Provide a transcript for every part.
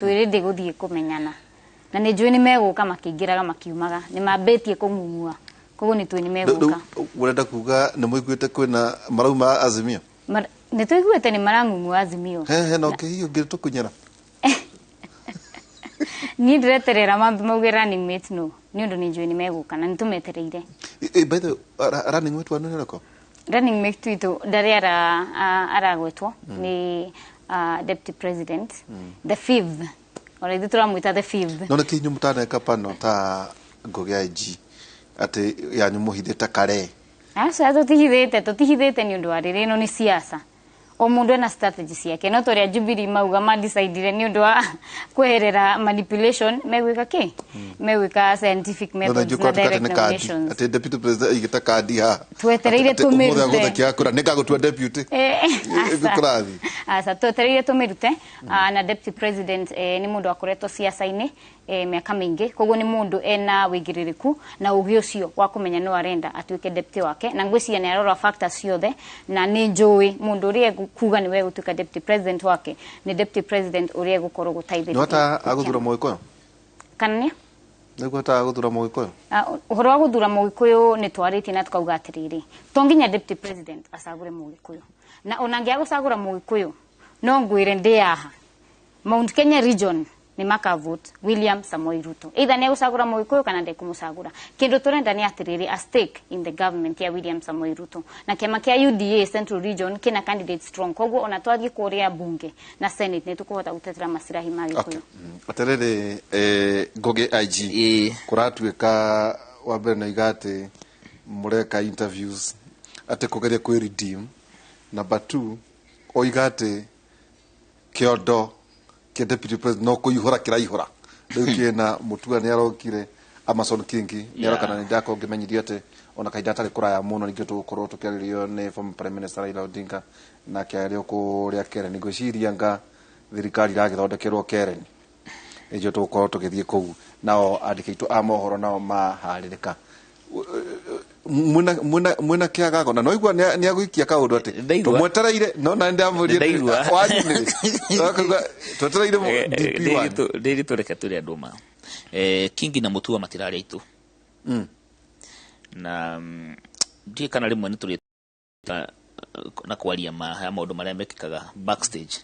Twĩ ready gũthiĩ kũmenyana na nĩ njũĩ nĩ megũka makĩingĩraga makiumaga, nĩ mambĩtie kũng'ung'ua, koguo nĩ tũĩ nĩ megũka. Rĩu ũrenda kuga nĩ mũiguĩte kwĩna marauma Azimio? Nĩ tũiguĩte nĩ marang'ung'ua Azimio. He na ũngĩ hihi ũngĩtũkunyĩra? Niĩ ndĩreterera mambe mauge running mate, no nĩ ũndũ nĩ njũĩ nĩ megũka na nĩ tũmetereire. By the way, running mate wanu nĩ ũrĩkũ? Running mate witũ ndarĩ aragwetwo, nĩ deputy president, the fifth, ona ithuĩ tũramwĩta the fifth. No nĩkĩ inyuĩ mũtaneka pano ta Ngũgĩ IG atĩ yanyu mũhithĩte kare? Aca, tũtihithĩte nĩ ũndũ wa rĩrĩ, ĩno nĩ siasa, o mũndũ ena strategy ciake. No tũrĩa Jubilee mauga madecidire nĩ ũndũ wa kweherera manipulation, megwĩka kĩ, megwĩka scientific methods na direct nominations. Atĩ deputy president aigĩte kandi haha. Twetereire Atĩ ũmũthĩ tũmĩrute. agũthekia kura nĩ ngagũtua deputy. Aca. Kũrathiĩ. Aca, twetereire tũmĩrute. Na deputy president nĩ mũndũ akoretwo siasa-inĩ mĩaka mĩingĩ, koguo nĩ mũndũ ena wĩigĩrĩrĩku na ũgĩ ũcio wa kũmenya no arenda atuĩke deputy wake, na ngwĩciria nĩ arora factors ciothe, na nĩ njũĩ mũndũ ũrĩa kuga nĩwe gũtuĩka deputy president wake nĩ deputy president ũrĩa egũkorwo gũteithĩrĩria. Nĩ wata agũthura Mũgĩkũyũ? Kana nĩ Nĩguo hata agũthura Mũgĩkũyũ? Ũhoro wa gũthura Mũgĩkũyũ nĩ twarĩtie na tukauga atĩrĩrĩ, to nginya deputy president acagũre Mũgĩkũyũ, na ona angĩaga gũcagũra Mũgĩkũyũ, no ngwĩre ndĩ haha Mount Kenya region nĩ makavote William Samoei Ruto, either nĩ egũcagũra Mũgĩkũyũ kana ndekũmũcagũra. Kĩndũ tũrenda nĩ atĩrĩrĩ, a stake in the government ya William Samoei Ruto, na kĩama kĩa UDA Central Region kĩna candidate strong, koguo ona twathiĩ kũrĩa bunge na senate nĩ tũkũhota gũtetera masirahi ma Gĩkũyũ. Okay. Atĩrĩrĩ, Ngũgĩ IG, Ĩĩ. kũratuĩka wa mbere nĩ iga atĩ mũreka interviews atĩ kũgeria kwĩ redeem. Number two, oiga atĩ kĩondo kĩa deputy president no kũihũra kĩraihũra rĩu, kĩna Mũtua nĩ arokire, Amason Kingi nĩ aroka, na nĩ ndakorwo ngĩmenyithio atĩ ona kahinda gatarĩ kũraya mũno ningĩ tũgũkorwo tũkĩarĩrio nĩ former prime minister Raila Odinga, nake arĩ o kũrĩa Karen. Ngwĩciria nga thirikari iragĩthondekerwo Karen, nĩcio tũgũkorwo tũgĩthiĩ kũu, nao andĩki aitũ a mohoro nao maharĩrĩka. Mwĩna kĩagago na noigua nĩ agũikia kaũndũ atĩ Ndaigua. tũmwetereire, no na ndamũrie. Ndaigua. Wanyu nĩ akauga twetereire DP1. Ndĩri tũreke tũrĩ andũ ma Kingi na Mũtua matirarĩ aitũ na ndiũĩ kana rĩmwe nĩ tũrĩ na kwaria ma ya maũndũ marĩa mekĩkaga backstage.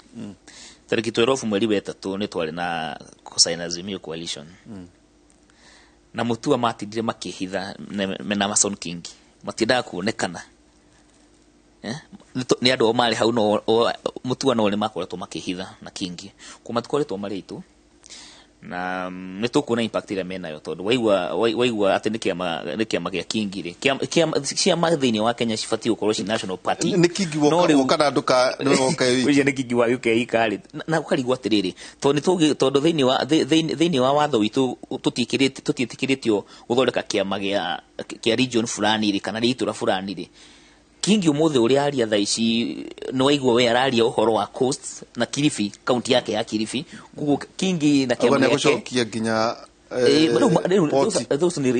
Tarĩki 12 mweri wa 3 nĩ twarĩ na kũsign Azimio coalition, na Mũtua matindire makĩhitha mena Amason Kingi, matiendaga kuonekana. Nĩ andũ o marĩ hau, no Mũtua no nĩ makoretwo makĩhitha na Kingi ko matikoretwo marĩ aitũ, na nĩ tũkuona impact ĩrĩa menayo, tondũ waigua atĩ nĩ kĩama gĩa Kingi rĩ, ciama thĩinĩ wa Kenya cibatiĩ gũkorwo ci national party. Nĩ Kingi No woka rĩu- woka na nduka nĩwe woka wiki. Ũcio nĩ Kingi wa gĩũke rĩ, na ũkarigwo atĩrĩrĩ, tondũ tondũ thĩinĩ wa watho witũ tũtiĩtĩkĩrĩtio gũthondeka kĩama kĩa region fulani rĩ, kana rĩa itũra fulani rĩ. Kingi ũmũthĩ ũrĩa aria thaa ici, nĩ waigua we araria ũhoro wa Coast na Kilifi, kaunti yake ya Kilifi. Koguo Kingi na Auga kĩama nĩ gĩake agũcokia nginya rĩu poti. those nĩ